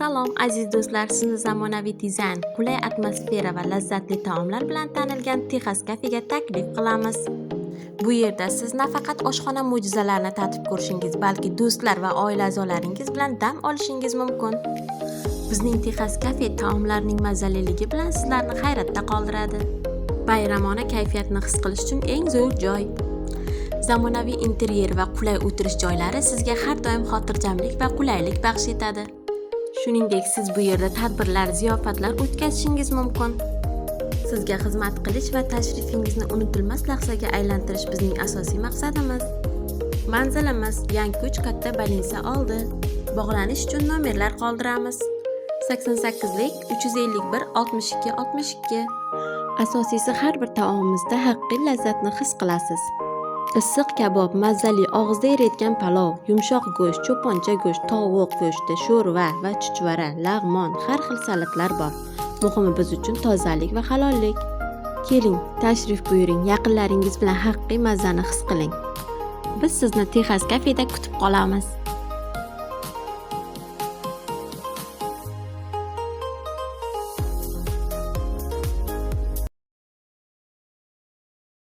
Salom, aziz do'stlar, sizni zamonaviy dizayn, qulay atmosfera va lazzatli taomlar bilan tanilgan Texas kafega taklif qilamiz. Bu yerda siz nafaqat oshxona mo'jizalarini tatib ko'rishingiz, balki do'stlar va oila a'zolaringiz bilan dam olishingiz mumkin. Bizning Texas kafe taomlarining mazaliligi bilan sizlarni hayratda qoldiradi. Bayramona kayfiyatni his qilish uchun eng zo'r joy. Zamonaviy interyer va qulay o'tirish joylari sizga har doim xotirjamlik va qulaylik baxsh etadi. Shuningdek, siz bu yerda tadbirlar, ziyofatlar o'tkazishingiz mumkin. Sizga xizmat qilish va tashrifingizni unutilmas lahzaga aylantirish bizning asosiy maqsadimiz. Manzilimiz: Yankuch katta больница oldi. Bog'lanish uchun nomerlar qoldiramiz: 88 351 62 62. Asosiysi, har bir taomimizda haqiqiy lazzatni his qilasiz. Issiq kabob, mazali, og'izda eriydigan palov, yumshoq go'sht, cho'poncha go'sht, tovuq go'shti, sho'rva va chuchvara, lag'mon, har xil salatlar bor. Muhimi, biz uchun tozalik va halollik. Keling, tashrif buyuring, yaqinlaringiz bilan haqiqiy mazani his qiling. Biz sizni Texas kafeda kutib qolamiz.